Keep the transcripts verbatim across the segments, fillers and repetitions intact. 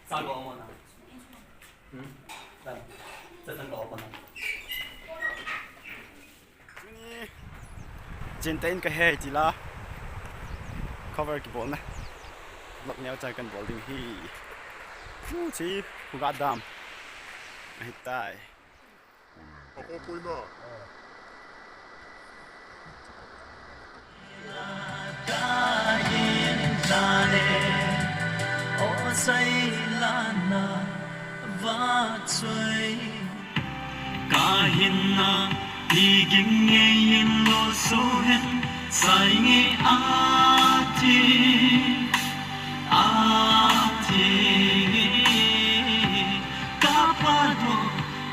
Sang ko mo na. Hmm? Sang. Sa sang ko mo na. Chinte in ka he ti la. Cover kibol na. Vlog neo chai kan bol ding hi. Chu chi Khuga Dam. Ahi tai. Kahinna, iging ngeiyin lo suhen, sainge ati, ati. Kapado,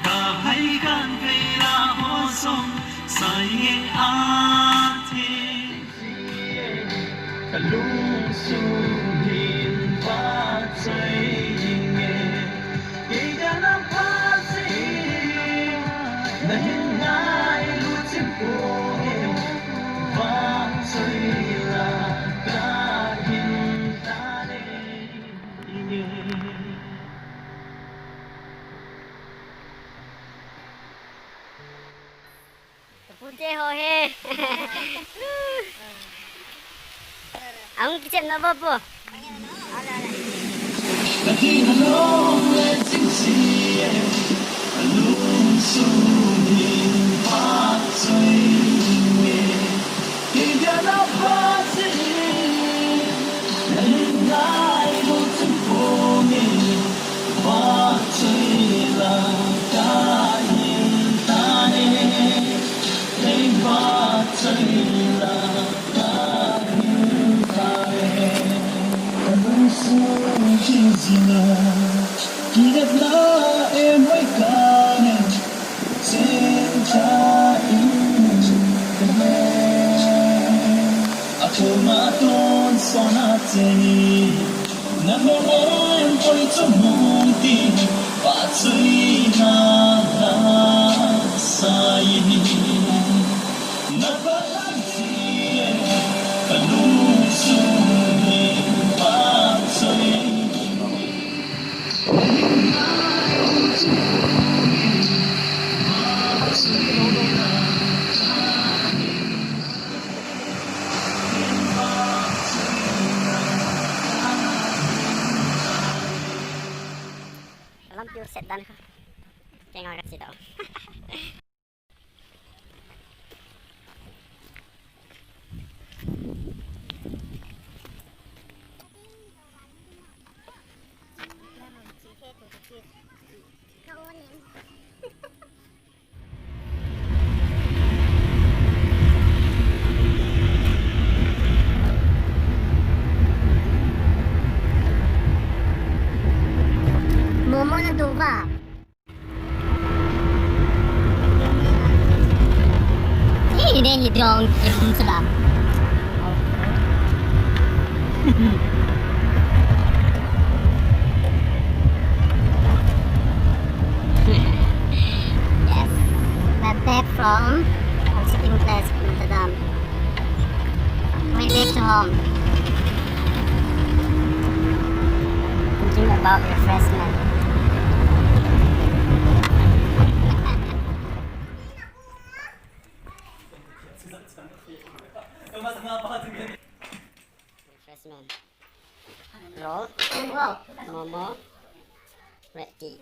kahai kan veila hosong, sainge ati. Kalungsung hin vachoi inge. Kei dia na pha si, na hin ngailu chin ponge, vachoi la ka hin tane inge. Pute ho he. Ang kichem na ba po? Lampi u set dan kha. Kei nga ka chi dau. Momo na duva. Hey, then you don't give them to them. Yes, we're back from our sitting place in the dam. Way back to home. Thinking about refreshment. Refreshment. Roll. Momo. Red tea.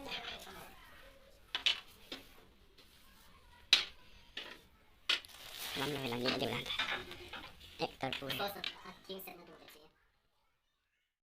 Mom na lang, hindi lang. Actor po.